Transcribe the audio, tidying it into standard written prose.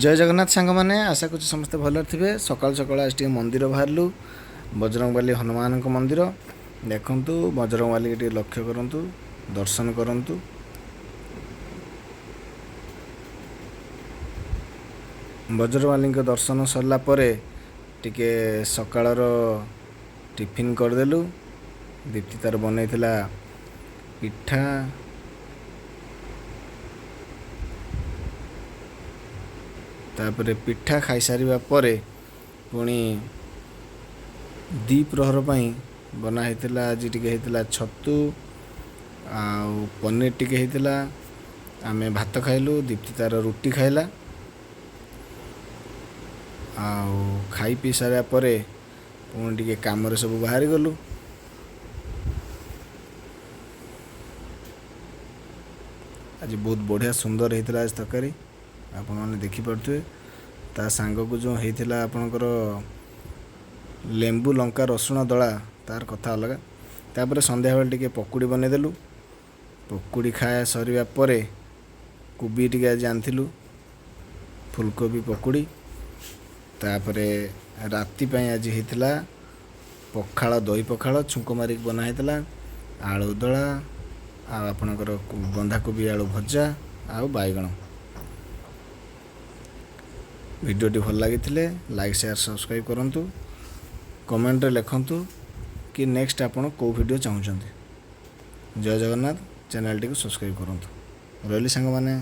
ଜୟ ଜଗନ୍ନାଥ ସାଙ୍ଗମାନେ, ଆଶା କରୁଛି ସମସ୍ତେ ଭଲରେ ଥିବେ। ସକାଳୁ ସକାଳୁ ଆଜି ଟିକେ ମନ୍ଦିର ବାହାରିଲୁ, ବଜରଙ୍ଗବାଲି ହନୁମାନଙ୍କ ମନ୍ଦିର। ଦେଖନ୍ତୁ, ବଜରଙ୍ଗବାଲିକି ଟିକେ ଲକ୍ଷ୍ୟ କରନ୍ତୁ, ଦର୍ଶନ କରନ୍ତୁ। ବଜରଙ୍ଗବାଲିଙ୍କ ଦର୍ଶନ ସରିଲା ପରେ ଟିକେ ସକାଳର ଟିଫିନ୍ କରିଦେଲୁ। ଦୀପ୍ତି ତାର ବନେଇଥିଲା ପିଠା। ତାପରେ ପିଠା ଖାଇସାରିବା ପରେ ପୁଣି ଦ୍ୱିପ୍ରହର ପାଇଁ ବନା ହେଇଥିଲା। ଆଜି ଟିକେ ହେଇଥିଲା ଛତୁ ଆଉ ପନିର ଟିକେ ହେଇଥିଲା। ଆମେ ଭାତ ଖାଇଲୁ, ଦୀପ୍ତି ତାର ରୁଟି ଖାଇଲା। ଆଉ ଖାଇ ପିଇ ସାରିବା ପରେ ପୁଣି ଟିକେ କାମରେ ସବୁ ବାହାରି ଗଲୁ। ଆଜି ବହୁତ ବଢ଼ିଆ ସୁନ୍ଦର ହେଇଥିଲା ଆଜି ତରକାରୀ, ଆପଣମାନେ ଦେଖିପାରୁଥିବେ। ତା ସାଙ୍ଗକୁ ଯେଉଁ ହେଇଥିଲା ଆପଣଙ୍କର ଲେମ୍ବୁ ଲଙ୍କା ରସୁଣ ଦଳା, ତାର କଥା ଅଲଗା। ତାପରେ ସନ୍ଧ୍ୟାବେଳେ ଟିକେ ପକୁଡ଼ି ବନେଇଦେଲୁ। ପକୁଡ଼ି ଖାଇବା ସରିବା ପରେ କୋବି ଟିକେ ଆଜି ଆଣିଥିଲୁ, ଫୁଲକୋବି ପକୁଡ଼ି। ତାପରେ ରାତି ପାଇଁ ଆଜି ହେଇଥିଲା ପଖାଳ, ଦହି ପଖାଳ ଛୁଙ୍କ ମାରିକି ବନା ହେଇଥିଲା, ଆଳୁ ଦଳା ଆଉ ଆପଣଙ୍କର ବନ୍ଧାକୋବି ଆଳୁ ଭଜା ଆଉ ବାଇଗଣ। ଭିଡ଼ିଓଟି ଭଲ ଲାଗିଥିଲେ ଲାଇକ୍, ସେୟାର, ସବସ୍କ୍ରାଇବ୍ କରନ୍ତୁ। କମେଣ୍ଟରେ ଲେଖନ୍ତୁ କି ନେକ୍ସଟ ଆପଣ କେଉଁ ଭିଡ଼ିଓ ଚାହୁଁଛନ୍ତି। ଜୟ ଜଗନ୍ନାଥ। ଚ୍ୟାନେଲଟିକୁ ସବସ୍କ୍ରାଇବ୍ କରନ୍ତୁ। ରହିଲି ସାଙ୍ଗମାନେ।